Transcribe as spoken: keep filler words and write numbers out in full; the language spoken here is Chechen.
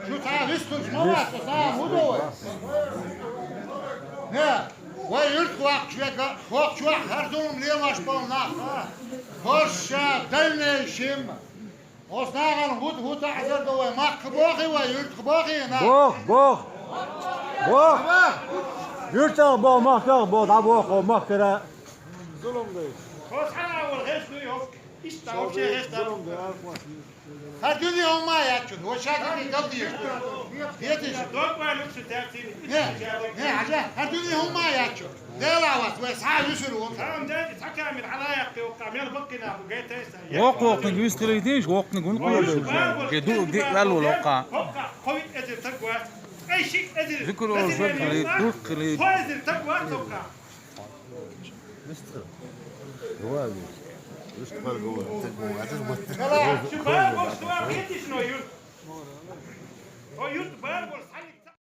Шу цхьа вистхуьлуш ма вац, цхьа хӀун ду вай? Не, вай юьртах ваккхаш вега, хӀокху чохь хӀара зулам лелош болу нах, а? ХӀорш ша дальнейшем. Оцу нахана хӀу-, хӀун таӀзар ду вай? Махка бохий вай, юьртах бохий нах? Бох, бох. Бох. Юьртах бох, махках бох, дӀабоху махкара. Зулам ду. Хьо схьа а вара хӀерш дуй хӀокху? Иштта вообще хӀерш дац. ХӀара дуьне хӀумма а яц чуьра, вай ша дерриг галдийша. Хеташ? Дог вай луьцу терцийна. Не, не, хьажа, хӀара дуьне хӀумма а яц чуьра. Дела вац, вай схьа а вуьсур ву. Хьан дерриг цхьа камера хьала а яккхи, воккха мел баккхина бу гайтайса. Воккханиг вистхилийтийша, воккханиг вуьн кхоьлуш. Ге ду, ди ваьлла воккха. Воккха, кхо виъ эзар таг вац. Ай шиъ эзар. Зикр вац, виъ эзар. Кхо эзар таг вац воккха.